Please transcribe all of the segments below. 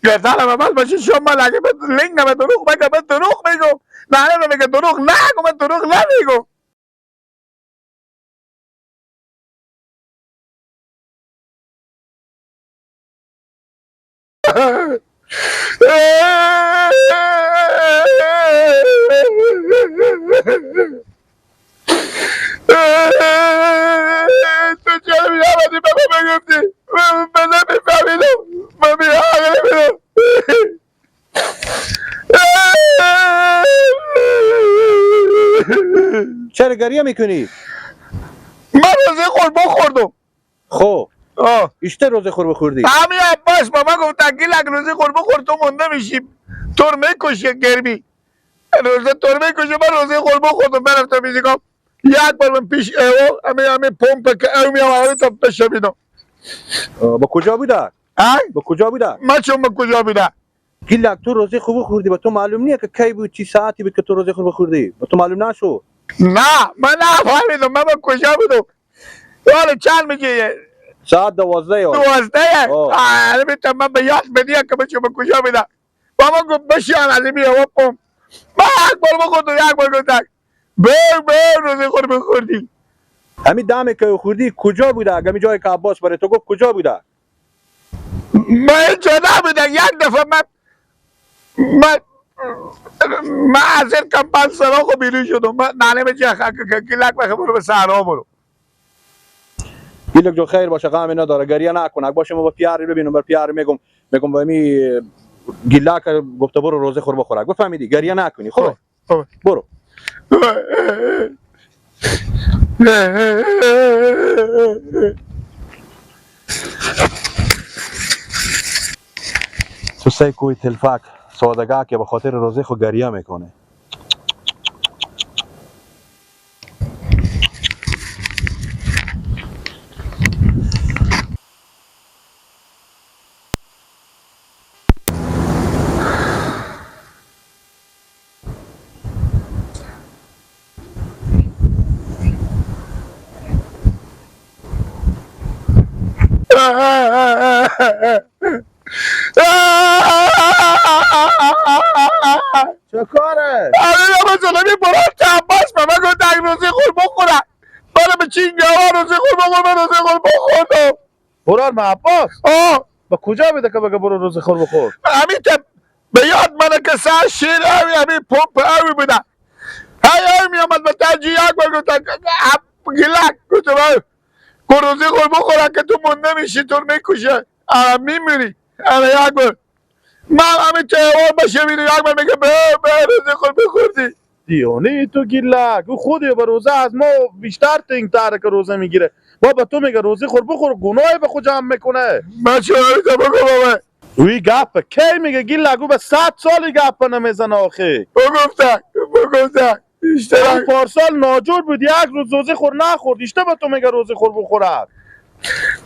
گردنم عوض باشه شما اگه لینگ به دروغ بگم من دروغ میگم. نه میگه دروغ نگو، من دروغ نمیگم. تو چرا میامدی به من بگفتی؟ من نمیفهمیدم، من نمیدم. چرا گریه میکنی؟ من روزه خورما خوردم. خب ایشته روزه خور بخوردی؟ همین عباس با من گفت گیلک روزه خور بخور تو مونده میشی، تو رو میکشی گرمی، روزه تو رو میکشی. من روزه خور بخوردم برفتم میزیگم یک بار من پیش او همین پمپ که او میام تا بشه بیدم. با کجا بوده؟ با کجا بوده؟ من چون با کجا بوده؟ گیلک تو روزه خوب خوردی، با تو معلوم نیه که کی بود چی ساعتی بود که تو روزه خوب خوردی، با تو معلوم نشو؟ نه من نفهمیدم من با کجا بودم. حالا چند میگه؟ ساعت 12. 12؟ آره من به یاد بدیم که من چون با کجا بودم. بابا گفت بشیان از این بیا پمپ. من یک بار بخوردم یک بار گفتم بر روزه خور بخوردی. همین دمه که خوردی کجا بوده؟ همین جایی که عباس برای تو گفت کجا بوده؟ من اینجا نبودم. یک دفعه من من از این کمپان سراخ بیرون شدم. من نانه به جه گیلک بخه برو به صحرا برو. گیلک جو خیر باشه، غم نداره، گریه نکن. اگه باشه ما با پیاری ببینم، بر پیاری میگم با می گیلک گفته برو روزه خور بخور. بفهمیدی؟ گریه نکنی. خب برو. تو سه کوی تلفک سادگاه که به خاطر روزه خو گریه میکنه. چه کاره؟ آره مثلا می برو عباس به من گفت روزه خور بخورم. برو به چین گاوا روزه خور بخور. من روزه خور بخوردم. برو ما عباس با کجا بده که بگه برو روزه خور بخور؟ همین که به یاد منه که سر شیر اوی همین پمپ اوی بوده. هی اوی می آمد به تنجی یک بار گفت گیلک گفتم گفت روزه خور بخورم که تو مونده میشی، تو میکشه میمیری. آره یک بار من همین تهوار باشه میری یک بار میگه به روزه خور بخوردی. دیانه تو گیلک او خودی به روزه از ما بیشتر تنگ تره که روزه میگیره. بابا تو میگه روزه خور بخور گناهی به خود جمع میکنه. من چه بگم بابا؟ اوی گپ کی میگه گیلک؟ او به 100 سال گپ نمیزنه آخه. بگفتن اون پارسال ناجور بود یک روز روزه خور نخورد، ایشته به تو میگه روزه خور بخورد.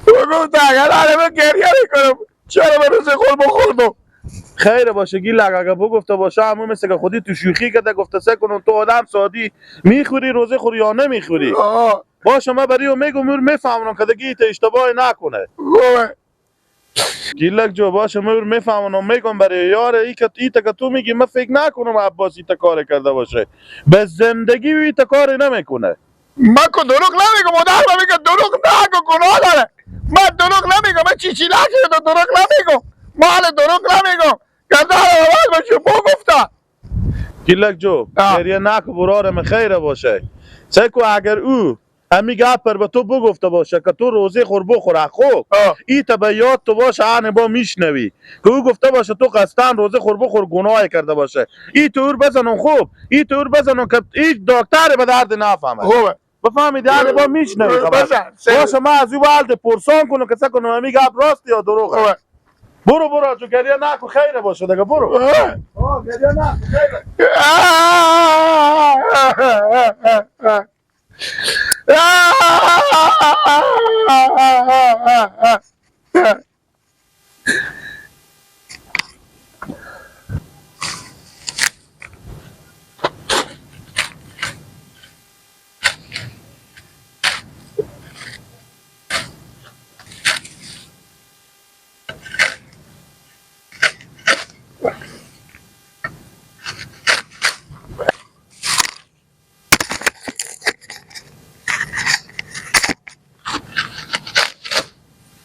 بگفتن اگر من گریه میکنم چرا به روزه خور بخوردم؟ خیر باشه گیلک، اگه بگفته باشه همون مثل که خودی تو شوخی کرده گفته سه کنم تو آدم سادی میخوری روزه خور یا نمیخوری. باشه من برای او میگم میفهمونم که دیگه ایت اشتباهی نکنه. گیلک جو باشه من میفهمونم میگم برای یار ای که ایت که تو میگی من فکر نکنم عباس ایت کار کرده باشه، به زندگی ایت کار نمیکنه. من که دروغ نمیگم، مادر من میگه دروغ نگو گناه داره. من دروغ نمیگم، من چی چی نگم دروغ نمیگم، مال دروغ نمیگم. گردن اول باشه بگفتم. گیلک جو گریه نکو برارم خیره باشه. سکو اگر او همی گپر به تو بگفته باشه که تو روزه خور بخور خب ای تا به یاد تو باشه آن با میشنوی که او گفته باشه تو قصدن روزه خور بخور گناه کرده باشه، ای تور بزنون خوب ای تور بزنون که هیچ دکتر به درد نفهمه. خوبه بفهمید یعنی با میشنوی خبر باشه. من از او بالد پرسان کنم که سکنم همی گپ راست یا دروغه. برو برو جو گریه نکو خیره باشه دیگه برو. گریه نکو خیره.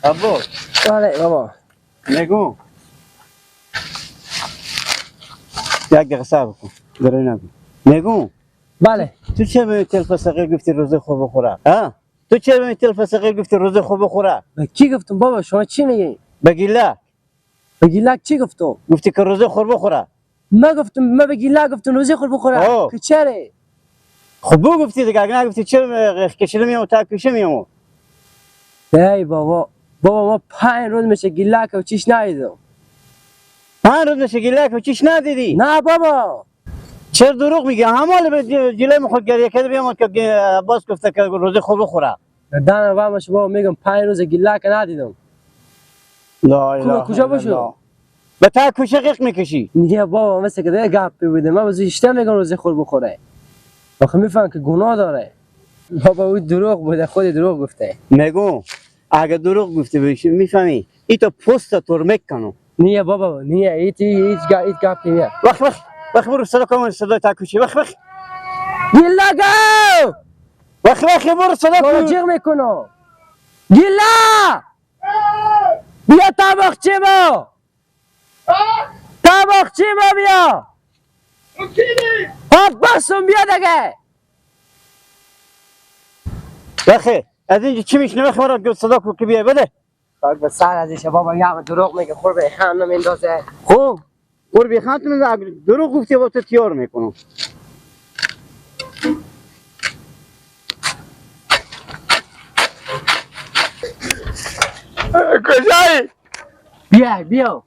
عباس. بله بابا. میگم یک دقیقه صبر کن. گره نکن. میگم بله. تو چه به تلف صغیر گفتی روزه خوب بخوره؟ ها؟ تو چه به تلف صغیر گفتی روزه خوب بخوره؟ به کی گفتم بابا؟ شما چی میگی؟ به گیلک. به گیلک چی گفتم؟ گفتی که روزه خور بخوره. ما گفتم، ما به گیلک گفتم روزه خور بخوره. که چرا؟ خب بو گفتی دیگه، اگه نگفتی چرا کشیده میام تا کشه میام؟ ای بابا، بابا ما 5 روز میشه گیلک و چیش ندیدم. 5 روز میشه گیلک و چیش ندیدی؟ نه بابا. چرا دروغ میگی؟ همال به جلوی خود گریه کرده بیام که عباس گفته که روزه خوب بخوره. دانه وامش بابا میگم 5 روز گیلک ندیدم. لا اله. کجا باشو؟ به تا کوچه قیق میکشی. نه بابا مثل که ده گپی بوده. من بازی اشته میگم روزه خور بخوره. آخه میفهم که گناه داره. بابا او دروغ بوده، خود دروغ گفته. میگم اگه دروغ گفته باشی میفهمی ای تو پوست ترمک کنو. نه بابا نه، هیچ هیچ هیچ گپی نه. وخ وخ وخ برو صدا کن، صدا تا کوچه. وخ وخ گیلاگو وخ وخ برو صدا کن. جیغ میکنم گیلا بیا طباخچه ما، طباخچه ما بیا. عباسم بیا دیگه. وخی از اینجا چی میشنه؟ وخ برو صدا کن که بیای بده. خاک به سر ازش بابا، یه دروغ میگه، خور به خم نمیندازه. خب خور به خم نمیندازه، دروغ گفتی با تو تیار میکنم. کجایی؟ بیا بیا.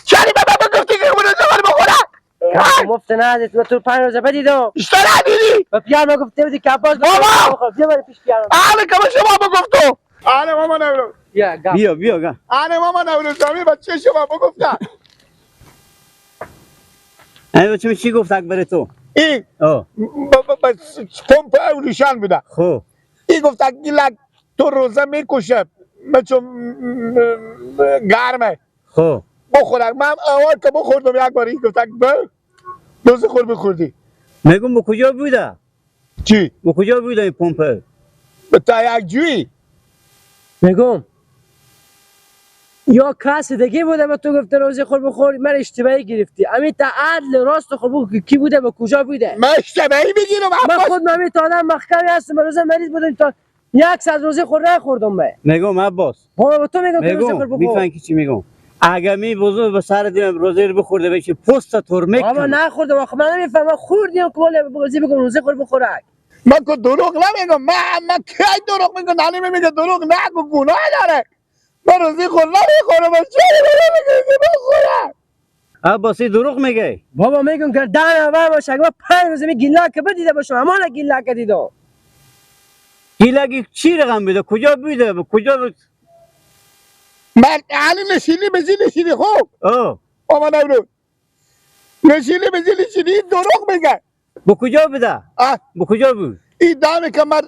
چرا به من گفتی که روزه خور بخوره؟ مفت ندید، من تو 5 روزه بدیدم. اشترا ندیدی؟ به پیار ما گفته بودی که عباس بابا بیا برو پیش پیار. آره که شما بگفتم. آره ماما نبرو. بیا بیا بیا گا. آره ماما نبرو زمین بچه شما بگفتم. این بچه چی گفت اکبر تو؟ این پمپ اولوشن بوده. خب این گفت گیلک تو روزه میکشه چون گرمه. خب بخورم من اول که بخوردم یک بار این گفت روزه خور بخوردی. میگم به کجا بوده؟ چی؟ به کجا بوده این پمپ؟ به تا یک جویی. میگم یا کس دیگه بوده به تو گفته روزه خور بخور، من اشتباهی گرفتی. همین تا عدل راست خور بگو کی بوده به کجا بوده. من اشتباهی میگیرم. من خود من تا آدم محکمی هستم، روزه مریض بودم تا 1 ساعت روزه خور نخوردم. من میگم عباس بابا به تو میگم که روزه خور بخور. میفهمی که چی میگم؟ اگه می بزرگ به سر دیم روزه رو بخورده بشه پوست ترمک. بابا نخوردم آخه من نمیفهمم. خوردیم که بازی بگم روزه خور بخورک. من که دروغ نمیگم. من کی دروغ میگم؟ نانی میگه دروغ نگو گناه داره. من روزی خور نمیخورم. من چرا میگم بخورم؟ عباسی دروغ میگه. بابا میگم که دهن اول باشه. اگه من 5 روز می گیلک بدیده باشم، همان گیلک دیدم. گیلک چی رقم بوده؟ کجا بوده؟ کجا؟ من علی نشینی به زی نشینی. خب آما نبرو نشینی به زی نشینی دروغ میگه. به کجا بوده؟ به کجا بود؟ این دامی که من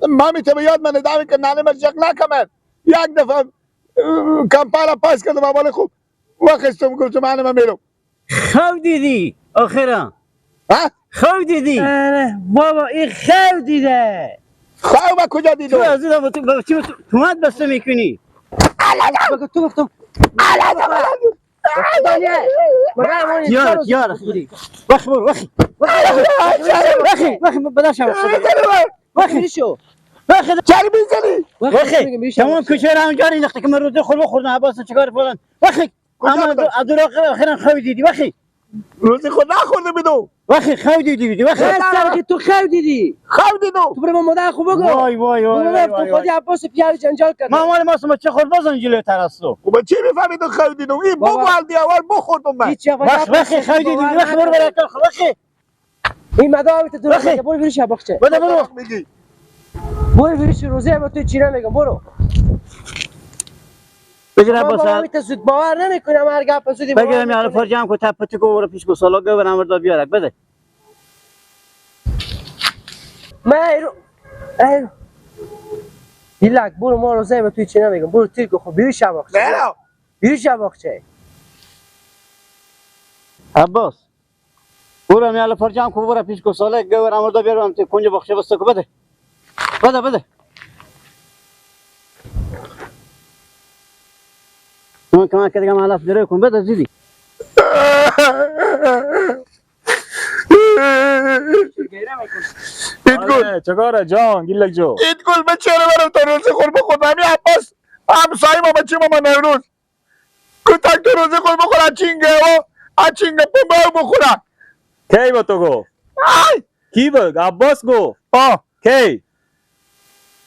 مامی تو یاد من دامی که نانه من جق نکمن یک دفعه کمپالا پاس کردم اول خوب وقتم گفتم من میرم. خواب دیدی آخرا؟ ها؟ خواب دیدی؟ آره بابا این خواب دیده. خواب کجا دیدم؟ تو از این تو تومت بسته میکنی. تو گفتم یار یار وخ برو وخ وخ وخ بداشم وخ شو وخ چرا میزنی؟ وخ تمام کوچه را هم جاری انداخته که من روزه خور بخوردم. عباس چیکار فلان وخ اما از آخرا خواب دیدی. وخ روزی خود نخورده بدو. وخی خو دیدی وخی سر که تو خو دیدی خو دیدو تو برو مادر خو بگو. وای وای وای تو خودی عباس پیار جنجال کرد. ما مال ما چه خور بازن جلوی ترستو. خب چی میفهمی تو خو دیدو؟ این بگو دی اول بخوردم من. وخ وخی خو دیدی وخ برو برو وخی این مدام تو برو برو بیرون شباخچه بده برو میگی برو بیرون روزه با تو چی نمیگم برو بگیر عباس بابا زود باور نمیکنم هر گپ زودی باور بگیرم یارو فر جمع کو تپتی کو برو پیش گسالا گو برام وردا بیارک بده. ما ایرو ایرو دیلک برو ما روزه به توی چی نمیگم برو تیر کو خب بیرون شباخچه برو بیرون شباخچه عباس برو یارو فر جمع کو برو پیش گسالا گو برام وردا بیارم تو کنج باغچه بسته کو بده بده بده. من کمان که دیگه من لاف دره کن بده زیدی. ایت گل. چکاره جان گیلک جو؟ ایت گل، من چرا برم تا روزه خور بخورم؟ همین عباس همسایه ما، بچه ما، من امروز کتک تو روزه خور بخور، اچینگه و اچینگه پنبه بخورم. کی با تو گفت؟ آی. کی بگ عباس گفت؟ آه. کی؟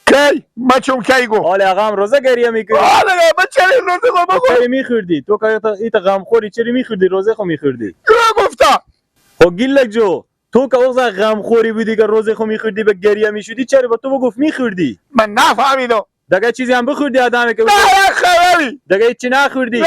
کی بچم کی گو؟ حال غم روزه گریه میکنی؟ آره، من چرا روزه خور بخورم؟ چرا میخوردی تو که ایت غم خوری؟ چرا میخوردی؟ روزه خو میخوردی؟ کی گفتا؟ خب گیلک جو، تو که اوزا غم خوری بودی که روزه خو میخوردی به گریه میشدی، چرا با تو گفت میخوردی؟ من نفهمیدم. دگه چیزی هم بخوردی آدمی که نه نه، خبری. دگه هیچی نخوردی؟ نه.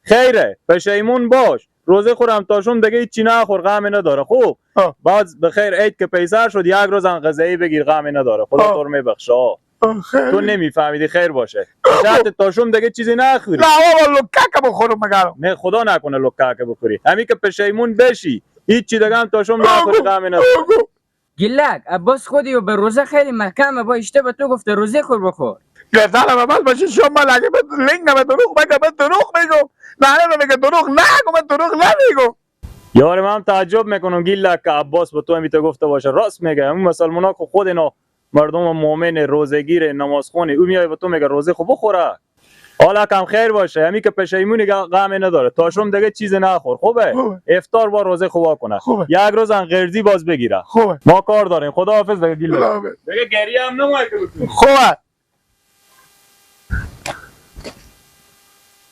خیره، پشیمون باش، روزه خورم تا شم دیگه هیچی نخور، غم نداره، خوب؟ آه. باز بخیر عید که پیسر شد، یک روز هم غذایی بگیر، غم نداره، خدا آه. تو رو میبخشه. آه. خیلی. تو نمیفهمیدی، خیر باشه، شرط تا شم دیگه چیزی نخوری. نه بابا، لکک بخورم مگرم؟ نه، خدا نکنه لکه بخوری. همین که پشیمون بشی، هیچی دیگه هم تا شم نخوری، غم نداره. گیلک، عباس خودی و به روزه خیلی محکمه، با اشته به تو گفته روزه خور بخور. گردنم اول باشه شما، اگه به لنگ به دروغ بگم، به دروغ میگم. نه نه، میگه دروغ نگو، من دروغ نمیگم. یار، من هم تعجب میکنم گیلک که عباس به تو همی تو گفته باشه. راست میگه، اون مسلمان ها که خود اینا مردم مؤمن، روزگیر، نمازخونه، او میای به تو میگه روزه خو بخوره. حالا کم خیر باشه، همی که پشیمونی غم نداره، تا شم دیگه چیز نخور، خوبه؟ خوبه. افطار با روزه خوبا کنه. خوبه. یک روز هم قرضی باز بگیره. خوبه. ما کار داریم، خدا حافظ دیگه گیلک. خوبه. دیگه گریه هم نمای که بکنی. خوبه.